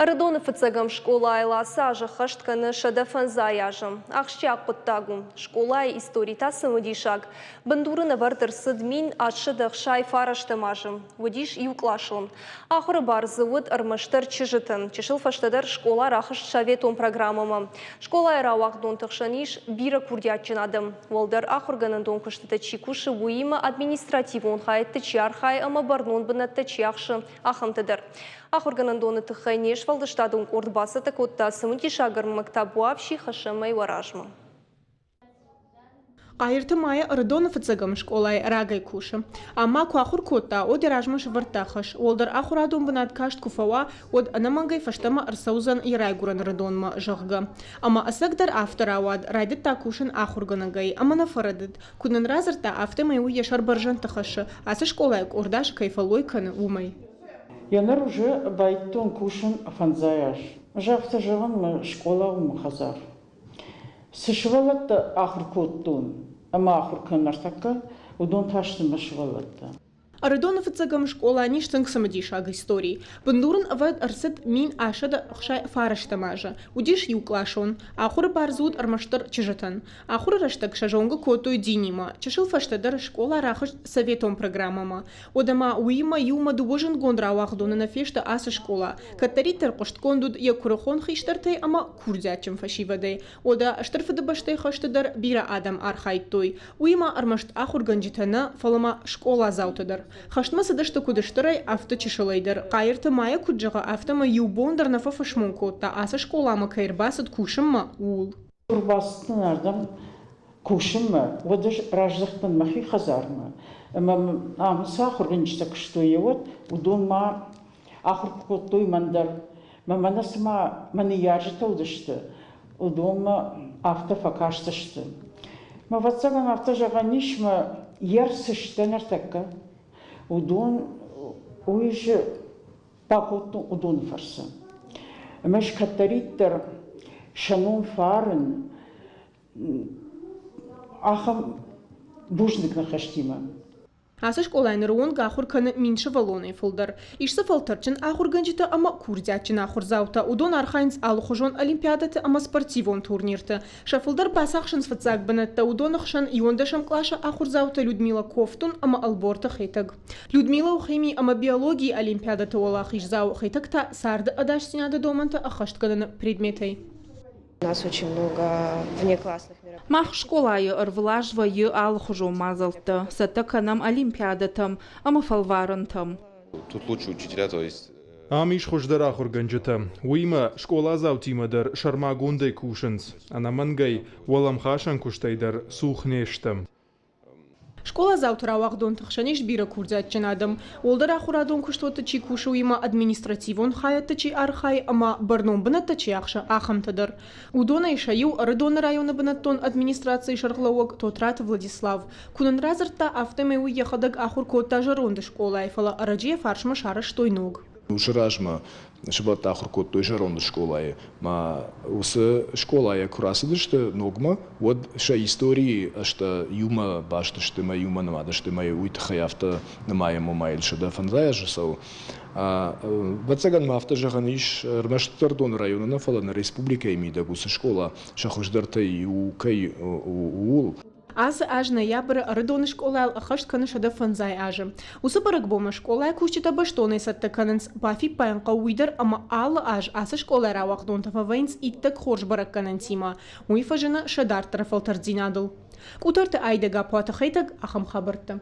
Ӕрыдоны фыццӕгӕм скъолайыл ацы аз ӕххӕст кӕны 105 азы. Ахсджиаг хъуыддаг у. Скъолайы истори та цымыдисаг. Бындур ын ӕвӕрд ӕрцыд 1869 азы. Уыдис иукъласон. Ахуыры бар дзы уыд ӕрмӕстдӕр чызджытӕн. Чысыл фӕстӕдӕр скъола рахызт советон программӕмӕ. Скъолайы рауагъдонты хсӕн ис бирӕ курдиатджын адӕм. Уӕлдӕр ахуыргӕнӕндон куыстыты чи кусы, уыимӕ административон хайӕдты чи архайы ӕмӕ бӕрнон бынӕттӕ чи ахсы, ахӕмтӕ дӕр. Ахуыргӕнӕндоны тыххӕй не сфӕлдыстадон къорд бацӕттӕ кодта цымыдисаг ӕрмӕгтӕ Буапси хӕссӕмӕй уӕ размӕ. Хъайырты Майя Ӕрыдоны фыццӕгӕм скъолайы рагӕй кусы. Ам ма куы ахуыр кодта, уӕд йӕ размӕ сӕвӕрдта хӕс, уӕлдӕр ахуырадон бынат каст куы фӕуа, уӕд ӕнӕмӕнгӕй фӕстӕмӕ ӕрцӕудзӕн йӕ райгуырӕн Ӕрыдонмӕ, зӕгъгӕ. Ӕмӕ ӕцӕгдӕр афтӕ рауад, райдыдта кусын ахуыргӕнӕгӕй ӕмӕ нӕ фӕрӕдыд. Куыд нын радзырдта, афтӕмӕй уый йӕ сӕр бӕрзӕндты хӕссы, ацы скъолайы къорд азы кӕй фӕллой кӕны, уымӕй. Еныр уже байдтон кусын фӕндзай аз. Ӕз афтӕ зӕгъын, мӕ скъола у мӕ хӕдзар. Цы сывӕллӕттӕ ахуыр кодтон ӕмӕ ахуыр кӕнын ӕртӕккӕ, уыдон та сты мӕ сывӕллӕттӕ. Ӕрыдоны фыццӕгӕм скъола ис тынг цымыдисаг истори. Бындур ын ӕвӕрд ӕрцыд 1169 азы. Уыдис иукъласон. Ахуыры бар дзы уыд ӕрмӕстдӕр чызджытӕн. Ахуыры рӕстӕг сӕ зонгӕ кодтой динимӕ. Чысыл фӕстӕдӕр скъола рахызт советон программӕмӕ. Уӕдӕ ма уыимӕ иумӕ дыууӕ зындгонд рауагъдоны нӕ фесты ацы скъола. Кӕддӕриддӕр хъуыстгонд уыд йӕ куырыхон хистӕртӕй ӕмӕ курдиатджын фӕсивӕдӕй. Уӕдӕ Стыр Фыдыбӕстӕйы хӕсты дӕр бирӕ адӕм архайдтой. Уыимӕ ӕрмӕст ахуыргӕнджытӕ нӕ, фӕлӕ ма скъоладзаутӕ дӕр. Хӕстмӕ цыдысты куыд стырӕй, афтӕ чысылӕй дӕр. Хъайырты Майя куыд зӕгъы, афтӕмӕй иу бон дӕр нӕ фӕфӕсмон кодта, ацы скъоламӕ кӕй ӕрбацыд кусынмӕ, ууыл. Ӕрбацыдтӕн ардӕм кусынмӕ, уӕд ӕз раздӕхтӕн мӕхи хӕдзармӕ. Ӕмӕ ам цы ахуыргӕнджытӕ куыстой, уӕд уыдон ма ахуыр кодтой мӕн дӕр. Мӕ мӕнӕ цыма мӕ ныййарджытӕ уыдысты, уыдонмӕ афтӕ фӕкастысты. Мӕ ӕвӕццӕгӕн, афтӕ зӕгъӕн ис, мӕ йе рцысты ныртӕккӕ. Уыдон уый бакодтон уыдоны фӕрцы. Ӕмӕ ӕз кӕддӕриддӕр сӕ ном фӕарын ахӕм бузныг ныхӕстимӕ. Ацы скъолайы ныры онг ахуыр кӕны 1000 сывӕллонӕй фылдӕр. Ис дзы фӕлтӕрдджын ахуыргӕнджытӕ ӕмӕ курдиатджын ахуырдзаутӕ. Уыдон архайынц алыхуызон олимпиадӕты ӕмӕ спортивон турнирты. Сӕ фылдӕр бацахсынц фыццаг бынӕттӕ, уыдоны хсӕн иуӕндӕсӕм къласы ахуырдзаутӕ Людмила Ковтун ӕмӕ Ӕлборты Хетӕг. Людмила у хими ӕмӕ биологийы олимпиадӕты уӕлахиздзау, Хетӕг та царды ӕдасдзинады домӕнтӕ ӕххӕстгӕныны предметӕй. У нас очень много внеклассных мероприятий. Мах скъолайы ӕрвылаз вӕййы алыхуызон мадзӕлттӕ, цӕттӕ кӕнӕм олимпиадӕтӕм ӕмӕ фӕлварӕнтӕм. Тут лучше учителя, то есть Ам ис хуыздӕр ахуыргӕнджытӕ. Уыимӕ скъоладзаутимӕ дӕр сӕрмагондӕй кусынц. Ӕнӕмӕнгӕй, уӕлӕмхасӕн куыстӕй дӕр цух не стӕм. Скъоладзауты рауагъдонты хсӕн ис бирӕ курдиатджын адӕм. Уӕлдӕр ахуырадон куыстуӕтты чи кусы, уыимӕ административон хайӕдты чи архайы ӕмӕ бӕрнон бынӕттӕ чи ахсы, ахӕмтӕ дӕр. Уыдонӕй сӕ иу Ӕрыдоны районы бынӕттон администрацийы сӕргълӕууӕг Тотраты Владислав. Куы нын радзырдта, афтӕмӕй уый йӕхӕдӕг ахуыр кодта зӕронд скъолайы, фӕлӕ ӕрӕджы йӕ фарсмӕ сарӕзтой ног. Уыцы размӕ сывӕллӕттӕ ахуыр кодтой зӕронд скъолайы. Ма уыцы скъолайӕ куы рацыдысты ногмӕ, уӕд сӕ историйы ӕзтӕ иумӕ баст сты ӕмӕ иумӕ нымад сты ӕмӕ уый тыххӕй афтӕ нымайӕм, ома йыл 105 азы цӕуы. Ӕвӕццӕгӕн ма афтӕ зӕгъӕн ис, ӕрмӕстдӕр Доны районы нӕ, фӕлӕ нӕ республикӕйы мидӕг уыцы скъола сӕ хуыздӕртӕй иу кӕй у, ууыл. Ацы аз ноябры Ӕрыдоны скъолайыл ӕххӕст кӕны 105 азы. Уыцы бӕрӕгбонмӕ скъолайы кусджытӕ бӕстонӕй цӕттӕ кӕнынц. Бафиппайын хъӕуы уый дӕр, ӕмӕ алы аз ацы скъолайы рауагъдонтӕ фӕвӕййынц иттӕг хорз бӕрӕггӕнӕнтимӕ. Уый фӕзыны сӕ дарддӕры фӕлтӕрддзинадыл. Къутӕрты Айдӕ Гаппуаты Хетӕг ахӕм хабӕрттӕ.